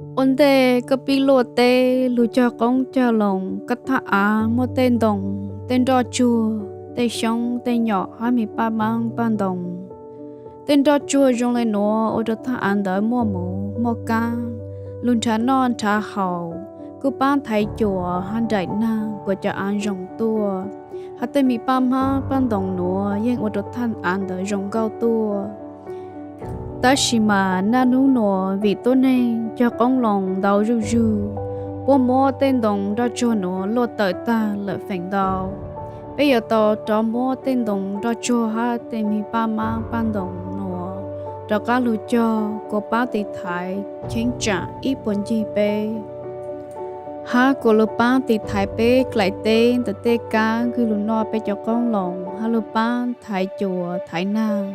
Ua ntej koj pib luaj teb, lug cog qoob cog loo, koj thaj av muaj tej ntoo, tej nroj tsuag, tej xyoob tej nyom hab me paj maab paj ntoo. Tej nroj tsuag zoo le nuav ua rua thaj av ntawd muaj muv muaj kaab, lug nrhav noj nrhav haus, kuj paab thaiv cuam hab nraim naag kuas cov av zoo tuaj. Hab tej me paj maab paj ntoo nuav yeej ua rua thaj av ntawd zoo nkauj tuaj. Tab sis mas naj nub nuav vim tuab neeg cog qoob loo ntau zuj zug, puab muab tej ntoo nroj tsuag nuav luaj tawm tag lawm feem ntau. Peb yuav tau rov muab tej ntoo nroj tsuag hab tej me paj maab paj ntoo nuav rov qaab lug cog kuas paab tiv thaiv cheeb tsam ib puag ncig peb, hab kuas lug paab tiv thaiv peb dlaim teb ntawm tej kaab kws lug noj peb cov qoob loo hab lug paab thaiv cuam thaiv naag.